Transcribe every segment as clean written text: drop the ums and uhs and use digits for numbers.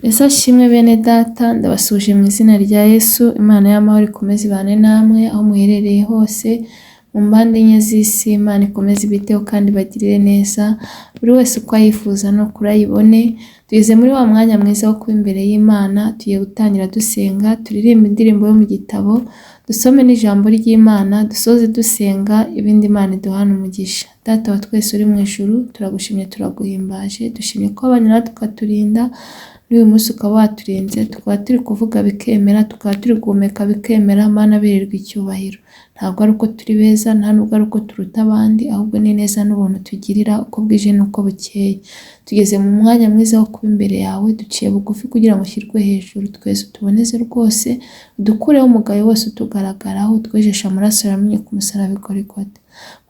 Yesu ashimwe bene data, ndabasuhuje mu izina rya Yesu, Imana y'amahoro ikomeze ibane namwe aho muherereye hose, mu mpande enye z'isi, Imana ikomeze ibiteho kandi ibagirire neza, buri wese uko ayifuza n'ukuri ayibone. Tugeze muri wa mwanya mwiza wo kuba imbere y'Imana, tugiye gutangira dusenga, turirimbe indirimbo yo mu gitabo, dusome n'ijambo ry'Imana, dusoze dusenga, ibindi Imana iduhane umugisha. Data wa twese uri mu ijuru, turagushimye, turaguhimbaje, dushimye ko wabanye natwe ukaturinda, n'uyu munsi ukaba waturinze, tukaba turi kuvuga bikemera, tukaba turi guhumeka bikemera, Mana birirwa icyubahiro. Ntabwo ari uko turi beza, nta nubwo ari uko turuta abandi, ahubwo ni neza n'ubuntu tugirira uko bwije n'uko bukeye. Tugeze mu mwanya mwiza wo kuba imbere yawe, duciye bugufi kugira ngo ushyirwe hejuru, twese utuboneze rwose, udukureho umugayo wose utugaragaraho, twejeshe amaraso yamenye ku musaraba i Golgotha.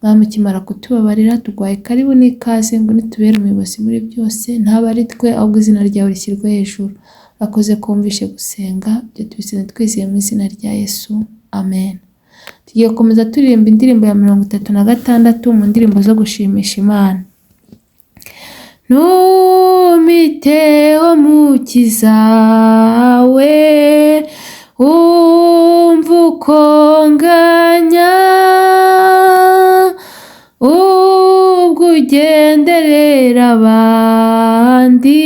Mwami ukimara kutubabarira, tuguhaye karibu n'ikaze ngo nitubere umuyobozi muri byose, ntaba ari twe ahubwo izina ryawe rishyirwe hejuru. Urakoze ko wumvishe gusenga, ibyo tubisenze twizeye mu izina rya Yesu, amen. Tugiye gukomeza turirimba indirimbo ya 36 mu ndirimbo zo gushimisha Imana. Ntumiteho mukiza we, wumva uko nganya, ubwo ugenderera abandi,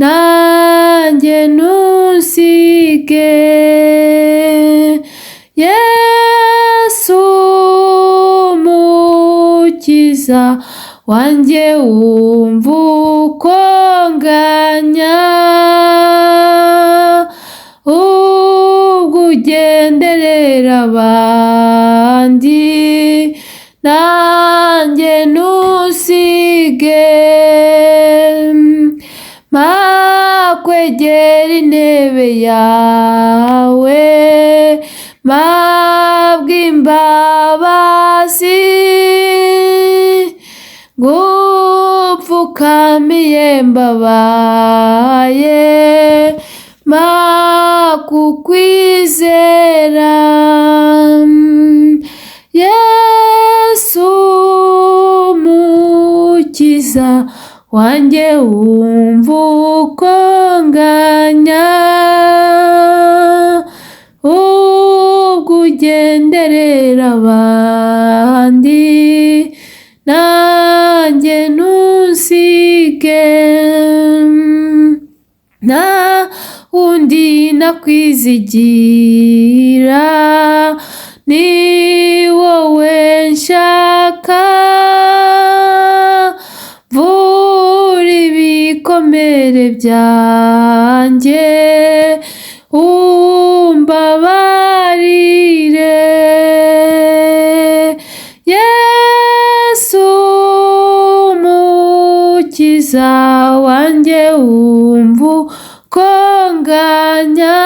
nanjye ntusige. Yesu mukiza wanjye, wumva uko nganya, ubwo ugenderera abandi, nanjye ntusige. Makwegera intebe yawe, mpabwe imbabazi, ngupfukamiye mbabaye, makukwizera. Yesu mukiza wanjye, wumva uko nganya, ubwo ugenderera abandi, nanjye ntusige. Nta wundi nakwizigira, ni wowe nshaka, mvura ibikomere byanjye, umbabarire. Yesu mukiza wanjye, wumva uko nganya,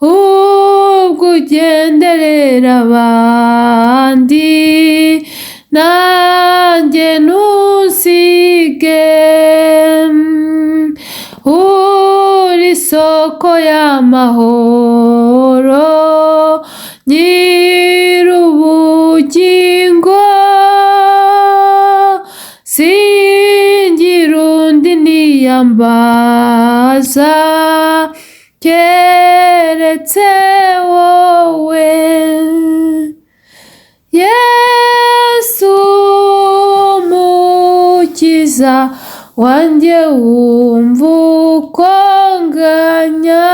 ubwo ugenderera abandi, nanjye ntusige. Uri isoko y'amahoro, nyir'ubugingo, singira undi niyambaza, keretse wowe. Yesu mukiza wanjye, wumva uko nganya,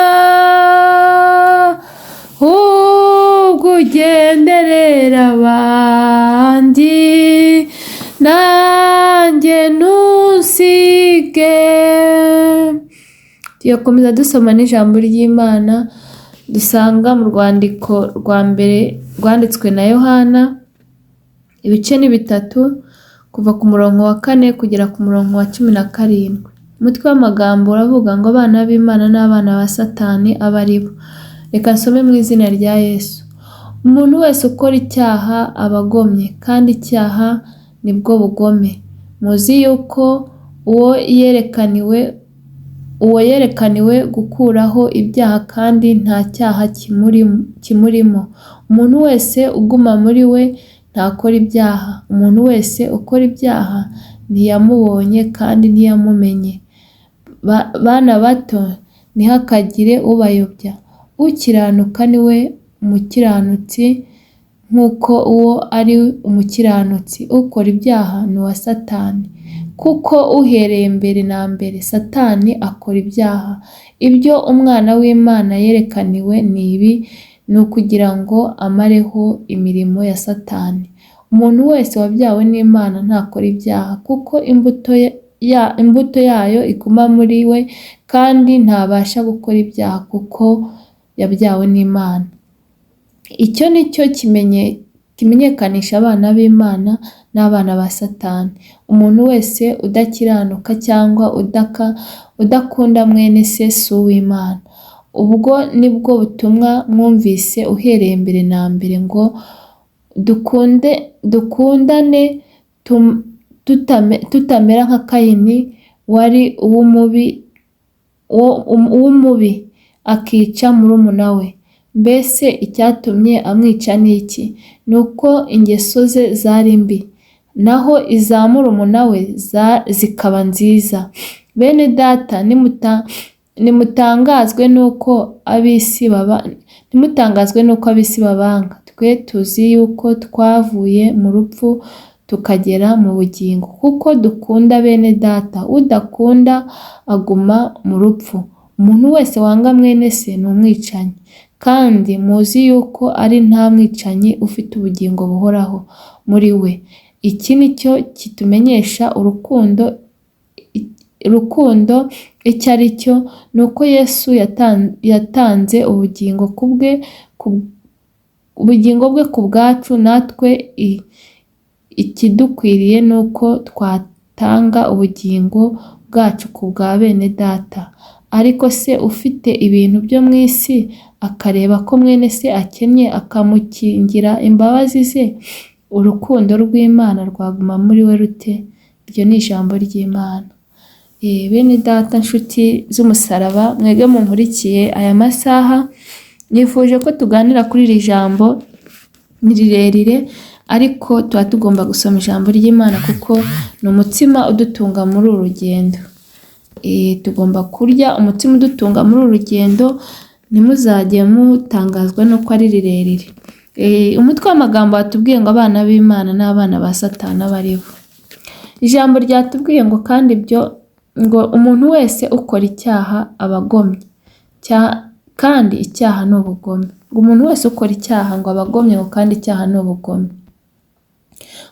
ubwo ugenderera abandi, nanjye ntusige. Tugakomeza dusoma n'ijambo ry'Imana dusanga mu rwandiko rwa mbere rwanditswe na Yohana, ibice ni 3, kuva ku murongo wa 4 kugera ku murongo wa 17. Umutwe w'amagambo uravuga ngo abana b'Imana n'abana ba Satani aba ari bo. Reka nsome mu izina rya Yesu. Umuntu wese ukora icyaha aba agomye, kandi icyaha nibwo bugome. Muzi yuko uwo yerekaniwe gukuraho ibyaha, kandi nta cyaha kimurimo. Umuntu wese uguma muri we ntakora ibyaha. Umuntu wese ukora ibyaha ntiyamubonye kandi ntiyamumenye. Bana bato, ntihakagire ubayobya. Ukiranuka ni we mukiranutsi nk'uko uwo ari umukiranutsi. Ukora ibyaha ni uwa Satani, kuko uhereye mbere na mbere Satani akora ibyaha. Ibyo Umwana w'Imana yerekaniwe ni ibi, ni ukugira ngo amareho imirimo ya Satani. Umuntu wese wabyawe n'Imana ntakora ibyaha, kuko imbuto yayo iguma muri we, kandi ntabasha gukora ibyaha kuko yabyawe n'Imana. Icyo ni cyo kimenyekanisha abana b'Imana n'abana ba Satani. Umuntu wese udakiranuka cyangwa udakunda mwene se si uw'Imana. Ubwo ni bwo butumwa mwumvise uhereye mbere na mbere, ngo dukundane tutamera nka Kayini wari uw'umubi akica murumuna we. Mbese icyatumye amwica ni iki? Ni uko ingeso ze zari mbi, naho iza murumuna we zikaba nziza. Bene data, ntimutangazwe n'uko ab'isi babanga. Twe tuzi yuko twavuye mu rupfu tukagera mu bugingo, kuko dukunda bene data. Udakunda aguma mu rupfu. Umuntu wese wanga mwene se ni umwicanyi, kandi muzi yuko ari nta mwicanyi ufite ubugingo buhoraho muri we. Iki ni cyo kitumenyesha urukundo icyo ari cyo, ni uko Yesu yatanze ubugingo bwe ku bwacu, natwe ikidukwiriye ni uko twatanga ubugingo bwacu ku bwa bene data. Ariko se ufite ibintu byo mu isi akareba ko mwene se akennye akamukingira imbabazi ze, urukundo rw'Imana rwaguma muri we rute? Iryo ni ijambo ry'Imana. Bene data, nshuti z'umusaraba, mwebwe munkurikiye aya masaha, nifuje ko tuganira kuri iri jambo. Ni rirerire, ariko tuba tugomba gusoma ijambo ry'Imana kuko ni umutsima udutunga muri uru rugendo. Tugomba kurya umutsima udutunga muri uru rugendo, ntimuzajye mutangazwa n'uko ari rirerire. Umutwe w'amagambo watubwiye ngo abana b'Imana n'abana ba Satani abo ari bo. Ijambo ryatubwiye ngo kandi ibyo ngo umuntu wese ukora icyaha aba agomye, kandi icyaha ni ubugome. Ngo umuntu wese ukora icyaha ngo aba agomye, ngo kandi icyaha ni ubugome.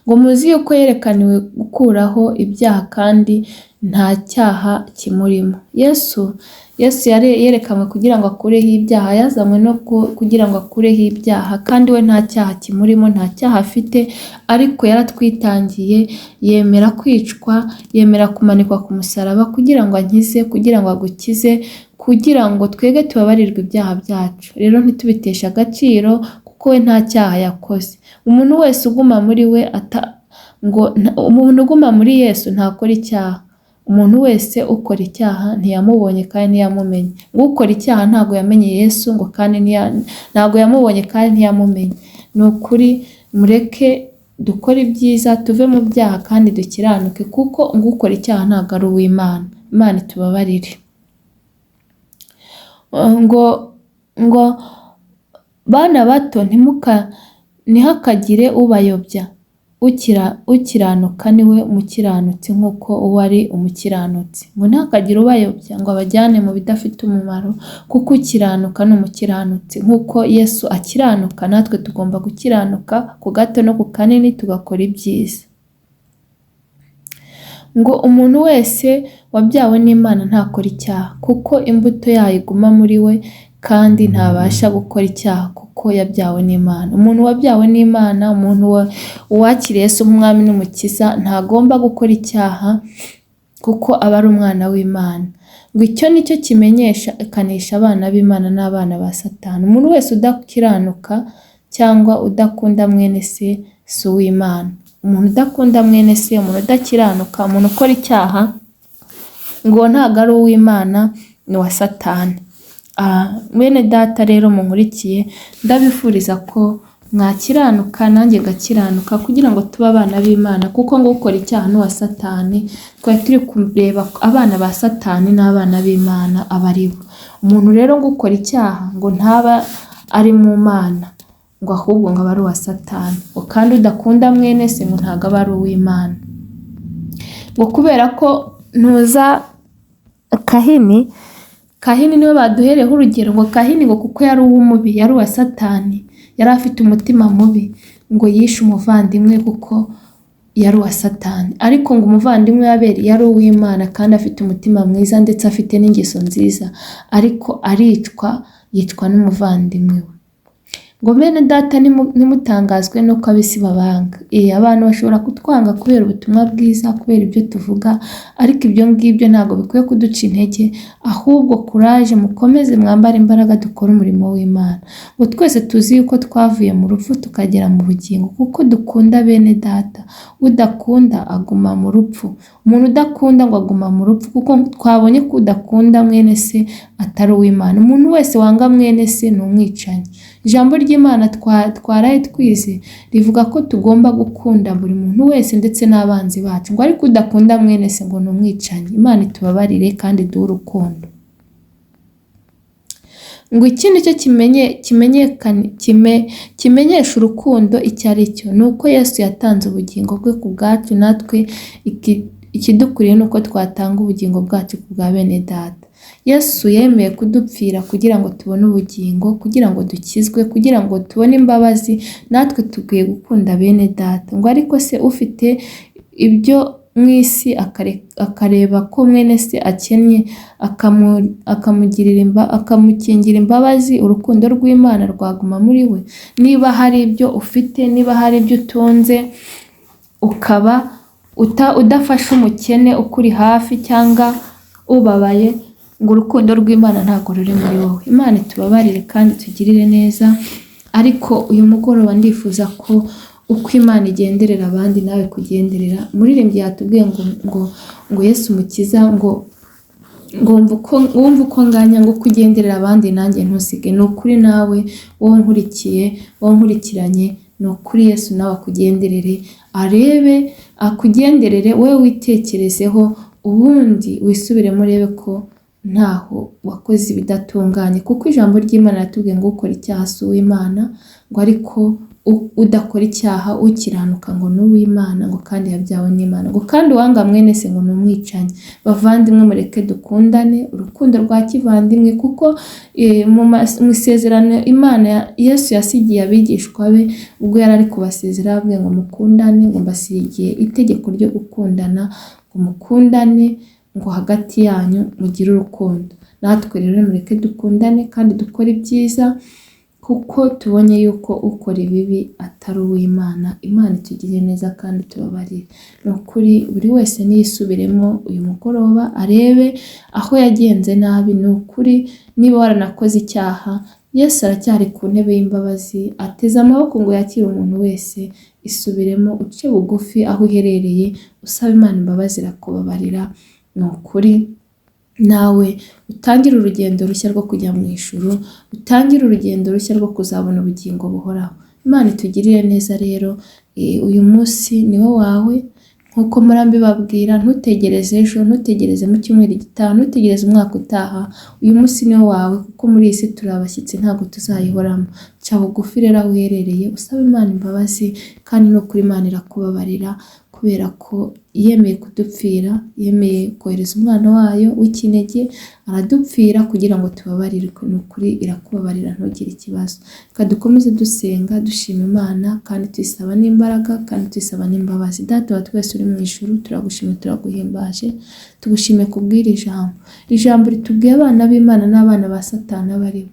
Ngo muzi yuko yerekaniwe gukuraho ibyaha kandi nta cyaha kimurimo. Yesu yerekanwe kugira ngo akureho ibyaha, yazanywe no kugira ngo akureho ibyaha, kandi we nta cyaha kimurimo, nta cyaha afite, ariko yaratwitangiye, yemera kwicwa, yemera kumanikwa ku musaraba kugira ngo ankize, kugira ngo agukize, kugira ngo twebwe tubabarirwe ibyaha byacu. Rero ntitubiteshe agaciro kuko we nta cyaha yakoze. Umuntu wese uguma muri we umuntu uguma muri Yesu ntakora icyaha. Umuntu wese ukora icyaha ntiyamubonye kandi ntiyamumenye. Ngo ukora icyaha ntabwo yamenye Yesu, ngo kandi ntabwo yamubonye kandi ntiyamumenye. Ni ukuri mureke dukore ibyiza, tuve mu byaha kandi dukiranuke, kuko ngo ukora icyaha ntabwo ari uw'Imana. Imana itubabarire. Ngo bana bato, ntihakagire ubayobya. Ukiranuka ni we mukiranutsi nk'uko uwo ari umukiranutsi. Ngo ntihakagire ubayobya ngo abajyane mu bidafite umumaro, kuko ukiranuka ni umukiranutsi. Nk'uko Yesu akiranuka, natwe tugomba gukiranuka ku gato no ku kanini, tugakora ibyiza. Ngo umuntu wese wabyawe n'Imana ntakora icyaha, kuko imbuto yayo iguma muri we, kandi ntabasha gukora icyaha kuko yabyawe n'Imana. Umuntu wabyawe n'Imana, umuntu wakiriye Yesu nk'umwami n'umukiza, ntagomba gukora icyaha kuko aba ari umwana w'Imana. Ngo icyo ni cyo kimenyekanisha abana b'Imana n'abana ba Satani. Umuntu wese udakiranuka cyangwa udakunda mwene se si uw'Imana. Umuntu udakunda mwene se, umuntu udakiranuka, umuntu ukora icyaha, ngo ntabwo ari uw'Imana, ni uwa Satani. Bene data rero munkurikiye, ndabifuriza ko Mwakiranuka nanjye ngakiranuka kugira ngo tube abana b'Imana, kuko ngo ukora icyaha n'uwa Satani. Twari turi kureba abana ba Satani n'abana b'Imana aba ari bo. Umuntu rero ngo ukora icyaha ngo ntaba ari mu Mana, ngo ahubwo ngo aba ari uwa Satani, ngo kandi udakunda mwene se ngo ntabwo aba ari uw'Imana. Ngo kubera ko ntuza Kahini niwe baduhereyeho urugero, ngo Kahini ngo kuko yari uw'umubi, yari uwa Satani, yari afite umutima mubi, ngo yishe umuvandimwe kuko yari uwa Satani. Ariko ngo umuvandimwe we Abeli yari uw'Imana kandi afite umutima mwiza ndetse afite n'ingeso nziza, ariko aricwa, yicwa n'umuvandimwe we. Ngo bene data ntimutangazwe n'uko ab'isi babanga. Abantu bashobora kutwanga kubera ubutumwa bwiza, kubera ibyo tuvuga, ariko ibyo ngibyo ntabwo bikwiye kuduca intege, ahubwo kuraje, mukomeze mwambare imbaraga, dukore umurimo w'Imana. Ngo twese tuzi yuko twavuye mu rupfu tukagera mu bugingo, kuko dukunda bene data. Udakunda aguma mu rupfu. Umuntu udakunda ngo aguma mu rupfu, kuko twabonye ko udakunda mwene se atari uw'Imana. Umuntu wese wanga mwene se ni umwicanyi. Ijambo ry'Imana twaraye twize rivuga ko tugomba gukunda buri muntu wese ndetse n'abanzi bacu, ngo ariko udakunda mwene se ngo ni umwicanyi. Imana itubabarire kandi iduhe urukundo. Ngo iki ni cyo kimenyesha urukundo icyo ari cyo, ni uko Yesu yatanze ubugingo bwe ku bwacu, natwe ikidukwiriye ni uko twatanga ubugingo bwacu ku bwa bene data. Yesu yemeye kudupfira kugira ngo tubone ubugingo, kugira ngo dukizwe, kugira ngo tubone imbabazi, natwe dukwiye gukunda bene data. Ngo ariko se ufite ibyo mu isi akareba ko mwene se akennye, akamukingira imbabazi, urukundo rw'Imana rwaguma muri we? Niba hari ibyo ufite, niba hari ibyo utunze, ukaba udafasha umukene ukuri hafi cyangwa ubabaye, ngo urukundo rw'Imana ntabwo ruri muri wowe. Imana itubabarire kandi tugirire neza, ariko uyu mugoroba ndifuza ko uko Imana igenderera abandi nawe kugenderera. Umuririmbyi yatubwiye ngo Yesu Umukiza ngo wumve uko nganya, ngo uko ugenderera abandi nanjye ntusige. Ni ukuri nawe wowe nkurikiye, wowe nkurikiranye, ni ukuri Yesu nawe akugenderere, arebe akugenderere, wowe witekerezeho, ubundi wisubiremo urebe ko ntaho wakoze ibidatunganye, kuko ijambo ry'Imana riratubwiye ngo ukora icyaha si uw'Imana, ngo ariko udakora icyaha ukiranuka ngo ni uw'Imana, ngo kandi yabyawe n'Imana, ngo kandi uwanga mwene se ngo ni umwicanyi. Bavandimwe, mureke dukundane urukundo rwa kivandimwe, kuko mu isezerano Imana Yesu yasigiye abigishwa be ubwo yari ari kubasezera, ababwira ngo mukundane, ngo mbasigiye itegeko ryo gukundana, ngo mukundane, ngo hagati yanyu mugire urukundo. Natwe rero mureke dukundane kandi dukore ibyiza, kuko tubonye yuko ukora ibibi atari uw'Imana. Imana itugirire neza kandi tubabarire. Ni ukuri buri wese niyisubiremo uyu mugoroba, arebe aho yagenze nabi. Ni ukuri niba waranakoze icyaha, Yesu aracyari ku ntebe y'imbabazi, ateze amaboko ngo yakire umuntu wese. Isubiremo, uce bugufi aho uherereye, usaba Imana imbabazi irakubabarira. Ni ukuri nawe utangire urugendo rushya rwo kujya mu ijuru, utangire urugendo rushya rwo kuzabona ubugingo buhoraho. Imana itugirire neza rero, uyu munsi ni wo wawe, nk'uko mpora mbibabwira, ntutegereze ejo, ntutegereze mu cyumweru gitaha, ntutegereze umwaka utaha, uyu munsi ni wo wawe, kuko muri iyi si turi abashyitsi, ntabwo tuzayihoramo. Ca bugufi rero aho uherereye, usaba Imana imbabazi, kandi ni ukuri Imana irakubabarira, kubera ko yemeye kudupfira, yemeye kohereza umwana wayo w'ikinege, aradupfira kugira ngo tubabarirwe. Ni ukuri irakubabarira, ntugire ikibazo. Reka dukomeze dusenga, dushima Imana, kandi tuyisaba n'imbaraga, kandi tuyisaba n'imbabazi. Data wa twese uri mu ijuru, turagushimye, turaguhimbaje, tugushimiye kubw'iri jambo. Iri jambo ritubwiye abana b'Imana n'abana ba Satani abo ari bo.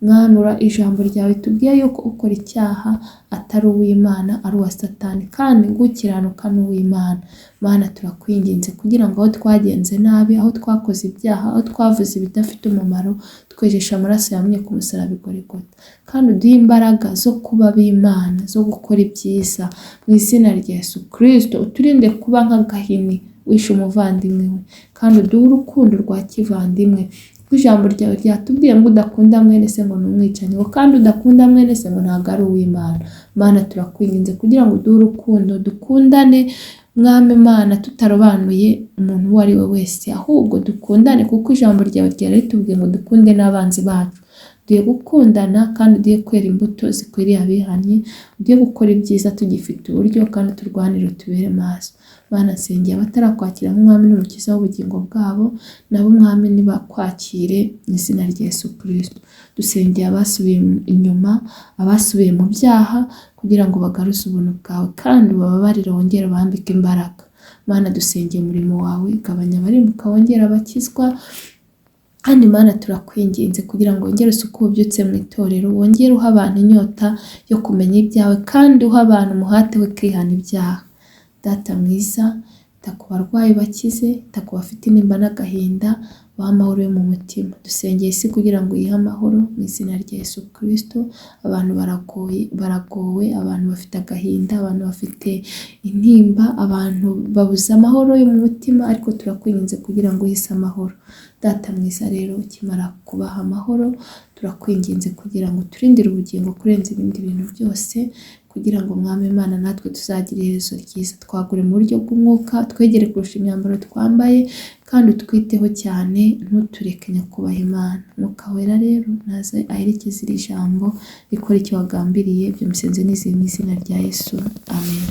Mwami, ijambo ryawe tubwiye yuko ukora icyaha atari uw'Imana, ari uwa Satani, kandi ngo ukiranuka ni uw'Imana. Mana, turakwinginze kugira ngo aho twagenze nabi, aho twakoze ibyaha, aho twavuze ibidafite umumaro, twejeshe amaraso yamye ku musaraba i Golgotha, kandi uduhe imbaraga zo kuba ab'Imana, zo gukora ibyiza mu izina rya Yesu Kristo. Uturinde kuba nk'agahini wishe umuvandimwe we, kandi uduhe urukundo rwa kivandimwe. Kuko ijambo ryawe ryatubwiye ngo udakunda mwene se ngo ni umwicanyi, ngo kandi udakunda mwene se ngo ntabwo ari uw'Imana. Mana, turakwinginze kugira ngo uduhe urukundo, dukundane Mwami Imana tutarobanuye umuntu uwo ari we wese, ahubwo dukundane kuko ijambo ryawe ryari ritubwiye ngo dukunde n'abanzi bacu. Duhe gukundana kandi uduhe kwera imbuto zikwiriye abihannye, uduhe gukora ibyiza tugifite uburyo kandi turwanire tubere maso. Mana, nsengeye abatarakwakira nk'umwami n'umukiza w'ubugingo bwabo, nabo Mwami nibakwakire mu izina rya Yesu Kristo. Dusengeye abasubiye inyuma, abasubiye mu byaha kugira ngo bagaruze ubuntu bwawe kandi ubababarire wongere ubambike imbaraga. Mana, dusengeye umurimo wawe, gabanya abarimbuka wongere abakizwa. Kandi Mana, turakwinginze kugira ngo wongere usuke ububyutse mu itorero, wongere uhe abantu inyota yo kumenya ibyawe kandi uhe abantu umuhate wo kwihana ibyaha. Data mwiza, ita ku barwayi bakize, ita ku bafite intimba n'agahinda, ubahe amahoro yo mu mutima. Dusengeye isi kugira ngo uyihe amahoro mu izina rya Yesu Kristo. Abantu baragoye, baragowe, abantu bafite agahinda, abantu bafite intimba, abantu babuze amahoro yo mu mutima, ariko turakwinginze kugira ngo uhe isi amahoro. Data mwiza rero, ukimara kubaha amahoro, turakwinginze kugira ngo uturindire ubugingo kurenza ibindi bintu byose, kugira ngo Mwami Imana natwe tuzagire iherezo ryiza. Twagure mu buryo bw'umwuka, twegere kurusha imyambaro twambaye, kandi utwiteho cyane, ntutureke Nyakubahwa Imana. Mwuka Wera rero naze aherekeze iri jambo, rikore icyo wagambiriye, ibyo mbisenze nizeye mu izina rya Yesu, amen.